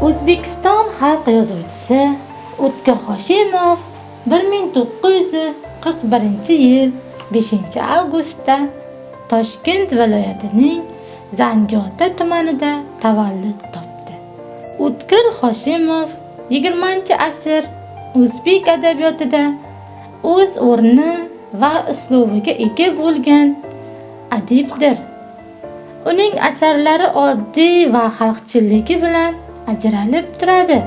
O'zbekiston xalq yozuvchisi O'tkir Hoshimov 1941-yil 5-avgustda Toshkent viloyatining Zangiota tumanida tavallud topdi. O'tkir Hoshimov 20-asr o'zbek adabiyotida o'z o'rni va uslubiga ega bo'lgan adibdir. Uning asarlari oddiy va xalqchilligi bilan ajralib turadi.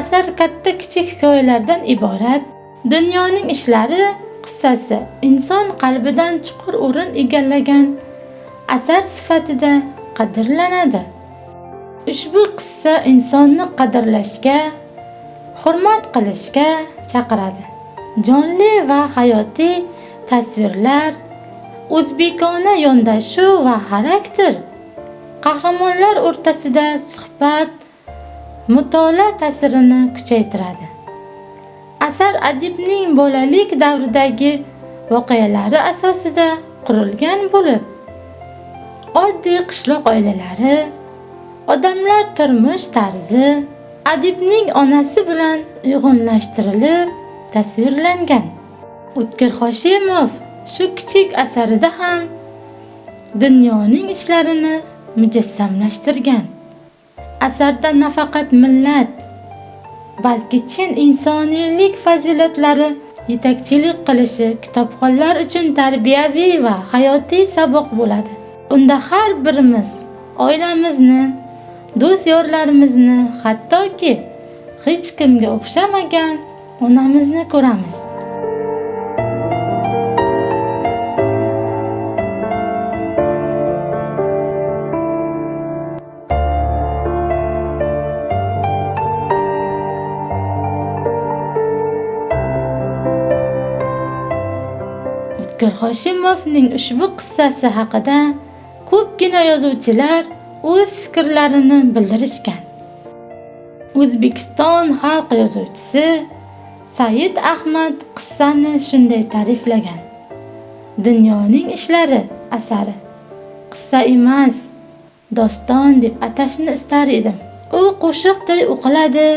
Asar katta kichik hikoyalardan iborat. Dunyoning ishlari qissasi inson qalbidan chuqur o'rin egallagan asar sifatida qadrlanadi. Ushbu qissa insonni qadrlashga, hurmat qilishga chaqiradi. Jonli va hayotiy tasvirlar, o'zbekona yondashuv va xarakter, qahramonlar o'rtasida suhbat mutolaa ta'sirini kuchaytiradi. Asar adibning bolalik davridagi voqealari asosida qurilgan bo'lib, oddiy qishloq oilalari, odamlar turmush tarzi adibning onasi bilan uyg'unlashtirilib tasvirlangan. O'tkir Hoshimov shu kichik asarida ham dunyoning ishlarini mujassamlashtirgan. Asarda nafaqat millat, balki chin insoniylik fazilatlari yetakchilik qilishi kitobxonlar uchun tarbiyaviy va hayotiy saboq bo'ladi. Unda har birimiz oilamizni, do'st-yorlarimizni, hattoki hech kimga o'xshamagan onamizni ko'ramiz. O'tkir Hoshimovning ushbu qissasi haqida ko'pgina yozuvchilar o'z fikrlarini bildirishgan. O'zbekiston xalq yozuvchisi Said Ahmad qissani shunday ta'riflagan: Dunyoning ishlari asari qissa emas, doston deb atashni istar edim. U qo'shiqday o'qiladi.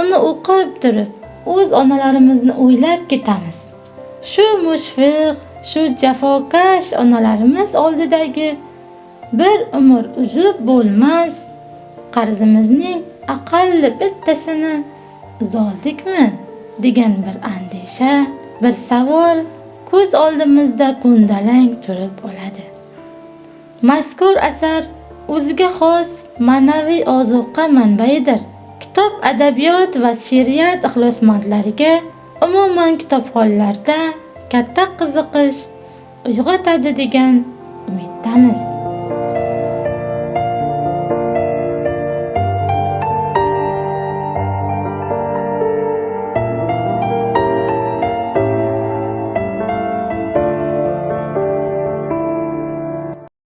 Uni o'qib turib, o'z onalarimizni o'ylab ketamiz. Shu mushfiq, shu jafokash onalarimiz oldidagi bir umr uzib bo'lmas qarzimizning aqalli bittasini uzoldikmi degan bir andisha, bir savol ko'z oldimizda ko'ndalang turib oladi. Mazkur asar o'ziga xos ma'naviy ozuqa manbaidir. Kitob adabiyot va she'riyat ixlosmandlariga, umuman kitobxonlarda katta qiziqish uyg'otadi degan umiddamiz.